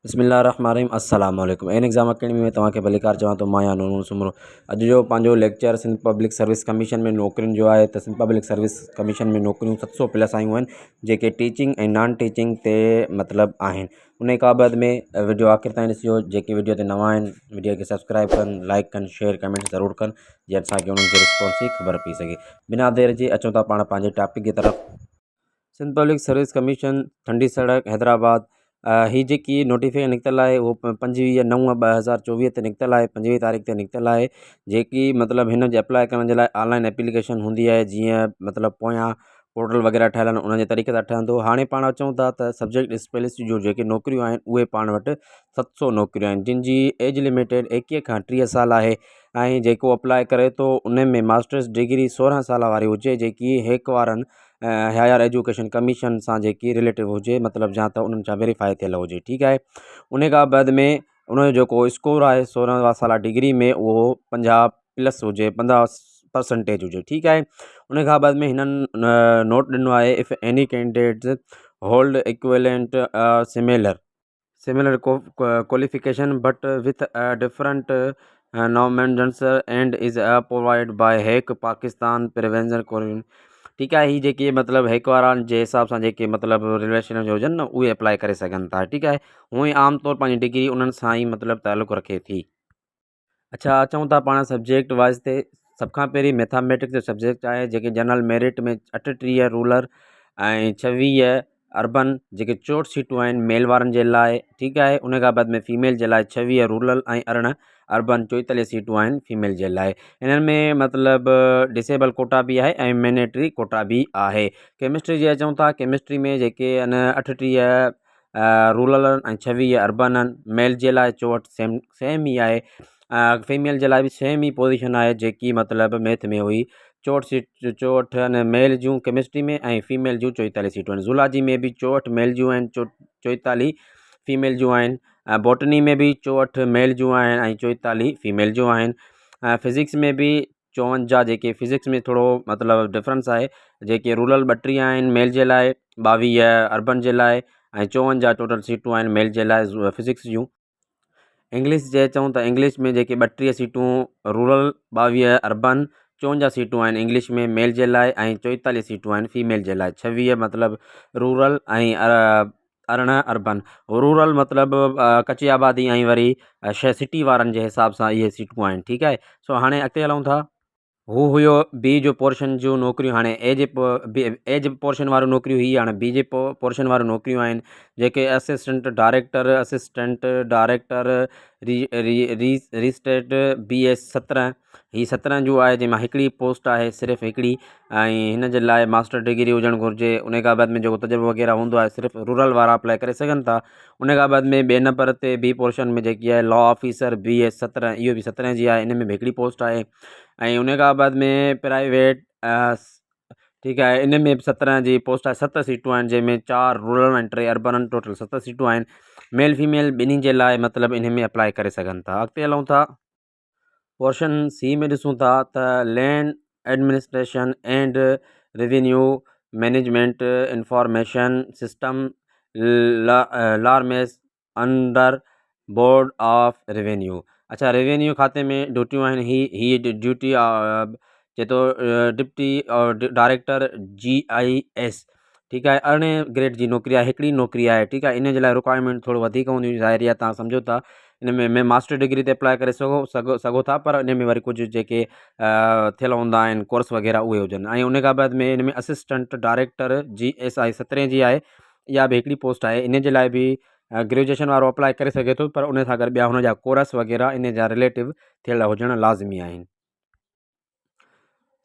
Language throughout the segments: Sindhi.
بسم الله الرحمن الرحيم السلام عليڪم اين ايگزام اڪيڊمي ۾ توهان کي ڀليڪار چوان ٿو مان آهيان نور سومرو اڄ جو پنهنجو lecture Sindh public service commission ۾ نوڪرين جو آهي ته سنڌ پبلڪ سروس ڪميشن ۾ نوڪريون ست سو پلس آيون آهن جيڪي ٽيچنگ ۽ نان ٽيچنگ تي مطلب آهن ان کان بعد ۾ وڊيو آخر تائين ڏسجو جيڪي وڊيو تي نوان آهن وڊيو کي سبسڪرائب ڪن لائڪ ڪن شيئر ڪمينٽ ضرور ڪن جي اسان کي انهن جي رسپانس جي خبر پئي سگهي بنا دير جي اچون ٿا پاڻ پنهنجي ٽاپڪ جي طرف. سنڌ پبلڪ سروس ڪميشن ٺنڊي سڙڪ حيدرآباد هي جيڪي نوٽيفڪيشن نڪتل آهي اهو 25 9 2024 تي نڪتل آهي 25 تاريخ تي نڪتل آهي جيڪي مطلب هن جي اپلاء ڪرڻ جي لاء آنلائن ايپليڪيشن هوندي آهي جيئن مطلب پويان پورٽل وغيره ٺهيل آهن انهن جي طريقي سان ٺهندو هاڻي پاڻ اچون ٿا ته سبجيڪٽ اسپيلسٽ جون جيڪي نوڪريون آهن اهي پاڻ وٽ 700 نوڪريون آهن جن جي ايج لميٽيڊ 21 کان 30 سال آهي ۽ جيڪو اپلاء ڪري ٿو ان ۾ ماسٽرس ڊگري 16 سال واري هجي جيڪي هيڪ وارن هائر ايجوڪيشن ڪميشن سان جيڪي رليٽو هجي مطلب جا ته انهن سان ويريفائي ٿيل هجي ٺيڪ آهي ان کان بعد ۾ ان جو جيڪو اسڪور آهي 16 سالا ڊگري ۾ اهو 50 پلس هجي 50 پرسنٽيج هجي ٺيڪ آهي ان کان بعد ۾ هنن نوٽ ڏنو آهي if any candidate hold equivalent similar similar qualification but with a different nomenclature and is approved by HEC Pakistan provision ٺيڪ آهي هي جيڪي مطلب هيڪ وارا جي حساب سان جيڪي مطلب رليشن جو هجن نه اهي اپلائي ڪري سگهن ٿا ٺيڪ آهي هونئن عام طور پنهنجي ڊگري انهن سان ئي مطلب تعلق رکي ٿي. اڇا اچون ٿا پاڻ سبجيڪٽ وائز تي سڀ کان پهرين ميٿاميٽڪس جو سبجيڪٽ آهي جيڪي جنرل ميرٽ ۾ 38 رولر ۽ 26 اربن جيڪي 64 سيٽون آهن ميل وارن جي لاء ٺيڪ آهي ان کان بعد ۾ فيميل جي لاء 26 رولر ۽ 18 اربن 44 سيٽون آهن فيميل جي لاء انهن ۾ مطلب ڊسيبل ڪوٽا به آهي ۽ مينيٽري ڪوٽا به آهي ڪيمسٽري جي اچون ٿا ڪيمسٽري ۾ جيڪي ان 38 رورل ۽ 26 اربن آهن ميل جي لاء 64 سيم سيم ئي آهي فيميل جي لاء به سيم ئي پوزيشن آهي جيڪي مطلب ميٿ ۾ هئي 64 سيٽ 64 آهن ميل جون ڪيمسٽري ۾ ۽ فيميل جون 44 سيٽون آهن زولاجي ۾ به 64 ميل جون آهن 44 فيميل جون آهن بوٽني ۾ به 64 ميل جون آهن ۽ 44 فيميل جون آهن فزڪس ۾ به 54 جيڪي فزڪس ۾ ٿورو مطلب ڊفرنس آهي جيڪي رورل 32 آهن ميل جي لاء 22 اربن جي لاء ۽ 54 ٽوٽل سيٽون آهن ميل جي لاء فزڪس جون. انگلش جي چئون ته انگلش ۾ جيڪي 32 سيٽون رورل 22 اربن 54 سيٽون آهن انگلش ۾ ميل جي لاء ۽ 44 سيٽون آهن فيميل جي لاء 26 مطلب رورل ۽ 18 اربن رورل مطلب ڪچي آبادي ۽ وري شهر سٽي وارن جي حساب سان اهي سيٽون آهن ٺيڪ آهي سو هاڻي اڳتي هلون ٿا. هو هيو بي جو پورشن جون نوڪريون هاڻي اي جي اي جي پورشن واريون نوڪريون هي هاڻي بي جي پورشن واريون نوڪريون آهن جيڪي اسسٽنٽ ڊائريڪٽر اسسٽنٽ ڊائريڪٽر ري ري ري ريسٽيٽ بي ايس 17 هي 17 جون آهي جنهن مان هڪڙي پوسٽ آهي صرف هڪڙي ۽ هن جي لاء ماسٽر ڊگري هجڻ گهرجي ان کان بعد ۾ جيڪو تجربو وغيره هوندو آهي صرف رورل وارا اپلائي ڪري سگهن ٿا ان کان بعد ۾ ٻئي نمبر تي بي پورشن ۾ جيڪي آهي لا آفيسر بي ايس 17 اهو به 17 جي آهي ان ۾ به هڪڙي پوسٽ آهي ۽ ان کان بعد ۾ پرائيويٽ ٺيڪ آهي ان ۾ به 17 جي پوسٽ آهي ست سيٽون آهن جنهن ۾ چار رورل ۽ ٽي اربن آهن ٽوٽل ست سيٽون آهن ميل فيميل ٻنهي جي لاء مطلب ان ۾ اپلائي ڪري سگهن ٿا اڳتي هلون ٿا پورشن سي ۾ ڏسون ٿا ته land administration and revenue management information system LARMIS under board of revenue اڇا روينيو کاتي ۾ ڊيوٽيون آهن هي هي ڊيوٽي چئي ٿو deputy director G I S ٺيڪ آهي ارڙهين گريڊ جي نوڪري آهي هڪڙي نوڪري آهي ٺيڪ آهي ان جي لاء رڪوائرمينٽ ٿورو وڌيڪ هوندي ظاهري آهي تان سمجهو ٿا ان ۾ ۾ ماسٽر ڊگري تي اپلاء ڪري سگهو سگهو سگهو ٿا پر ان ۾ وري ڪجهه جيڪي ٿيل هوندا آهن ڪورس وغيره اهي هجن ۽ ان کان بعد ۾ ان ۾ اسسٽنٽ ڊائريڪٽر جي ايس I سترهين جي آهي اها به هڪڙي پوسٽ آهي ان جي لاء به گريجوئيشن وارو اپلاء ڪري سگهي ٿو پر ان سان گڏ ٻيا هن جا ڪورس وغيره ان جا رليٽو ٿيل هجڻ لازمي آهن.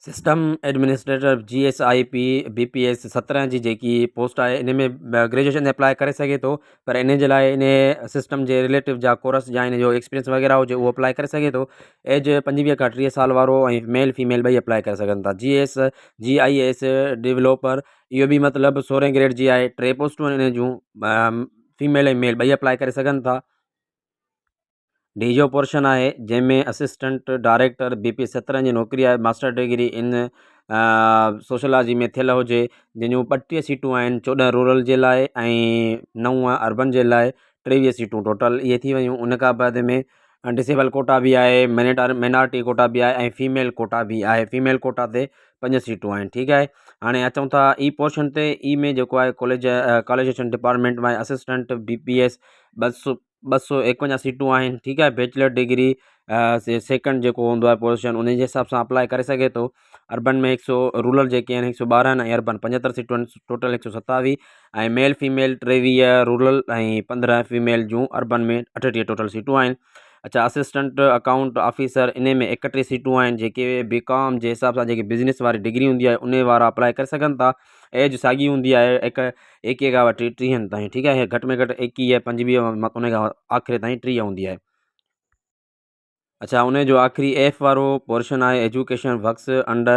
System administrator G S I P B P S 17 جي جيڪي پوسٽ آهي ان ۾ گريجوئيشن اپلاء ڪري سگهي ٿو پر ان جي لاء ان سسٽم جي رليٽو جا ڪورس يا ان جو ايڪسپيرينس وغيره هجي اهو اپلاء ڪري سگهي ٿو ايج 25 کان 30 سال وارو ۽ ميل فيميل ٻئي اپلاء ڪري سگهن ٿا G S G I S developer اهو به مطلب 16 گريڊ جي آهي ٽي پوسٽون آهن ان جون فيميل ۽ ميل ٻئي اپلاء ڪري سگهن ٿا. ڊي جو پورشن آهي جنهن ۾ اسسٽنٽ ڊائريڪٽر بي پي 17 جي نوڪري آهي ماسٽر ڊگري ان سوشالاجي ۾ ٿيل هجي جنهن جون 32 سيٽون آهن 14 رورل جي لاء ۽ 9 اربن جي لاء. ٽيويهه سيٽون ٽوٽل اهي ٿي ويون ان کان بعد ۾ ڊسيبل ڪوٽا به آهي مينيٽار مينارٽي ڪوٽا به آهي ۽ فيميل ڪوٽا به آهي فيميل ڪوٽا تي پنج سيٽون آهن ٺيڪ آهي هاڻي اچون ٿا اي پورشن تي اي ۾ جيڪو آهي ڪاليج ڪاليجيشن ڊپارٽمينٽ ۾ اسسٽنٽ بي پي ايس ٻه سو ايڪونجاهه سيٽون آهن ٺيڪ آهي بيچلر ڊگري سيڪنڊ جيڪو هوندو آهي پوزيشن ان جي حساب سان اپلائي ڪري سگهي ٿو اربن ۾ هڪ سو رورل جيڪي آهن هڪ سو ٻارهن ۽ اربن پنجهتر سيٽون آهن ٽوٽل هڪ سو ستاويهه ۽ ميل فيميل ٽيويهه رورل ۽ پندرهن فيميل جون اربن ۾ اٺٽيهه ٽوٽل سيٽون آهن اچھا اسسٽنٽ اڪائونٽ آفيسر ان ۾ ايڪٽيهه سيٽون آهن جيڪي بي ڪام جي حساب سان جيڪي بزنس واري ڊگري هوندي آهي ان وارا اپلائي ڪري سگهن ٿا ايج ساڳي هوندي آهي هڪ ايڪيهه کان وٺي ٽيهن تائين ٺيڪ آهي گهٽ ۾ گهٽ ايڪيهه پنجويهه ان کان آخري تائين ٽيهه هوندي آهي اڇا ان جو آخري ايف وارو پورشن آهي education works under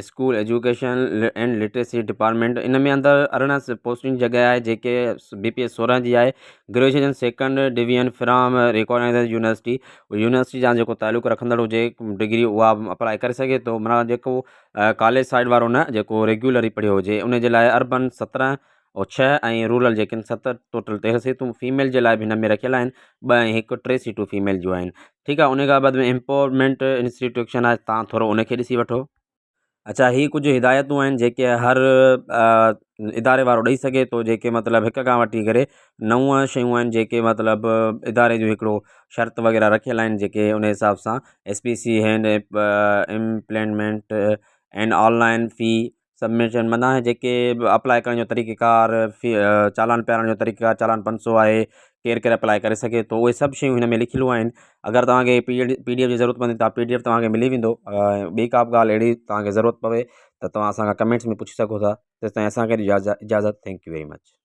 school education and literacy department ان ۾ اندر 18 پوسٽنگ جڳهه آهي جيڪي بي پي ايس 16 جي آهي graduation second division from recognised university university جا جيڪو تعلق رکندڙ هجي ڊگري اها اپلائي ڪري سگهي ٿو معنيٰ جيڪو ڪاليج سائيڊ وارو نه جيڪو ريگيولر ئي پڙهيو هجي ان جي لاء اربن 17 او ڇهه ۽ رورل جيڪي آهن ست ٽوٽل 13 سيٽون فيميل جي لاء به هن ۾ رکيل آهن ٻه ۽ هڪ ٽي سيٽون فيميل جون آهن ٺيڪ آهي ان کان بعد ۾ امپاورمينٽ انسٽيٽيوشن آهي تان ٿورو ان کي ڏسي وٺو اچھا هي ڪجهه هدايتون آهن جيڪي هر اداري وارو ڏئي سگهي ٿو جيڪي مطلب هڪ کان وٺي ڪري نو شيون آهن جيڪي مطلب اداري جو هڪڙو شرط وغيره رکيل آهن جيڪي ان حساب سان S P C hand implement and online fee submission معنيٰ جيڪي به اپلاء ڪرڻ جو طريقي ڪار في چالان پيارڻ جو طريقي ڪار چالان پنج سو آهي ڪير ڪير اپلاء ڪري سگهي ٿو اهي سڀ شيون هن ۾ لکيلون آهن اگر توهانکي پي پي ڊي ايف جي ضرورت پوندي ته پي ڊي ايف توهانکي ملي ويندو ۽ ٻي ڪا به ڳالهه اهڙي توهانکي ضرورت پوي ته توهان اسان کان ڪمينٽس ۾ پڇي سگهو ٿا تيستائين اسانکي ڏيو اجازت thank you very much.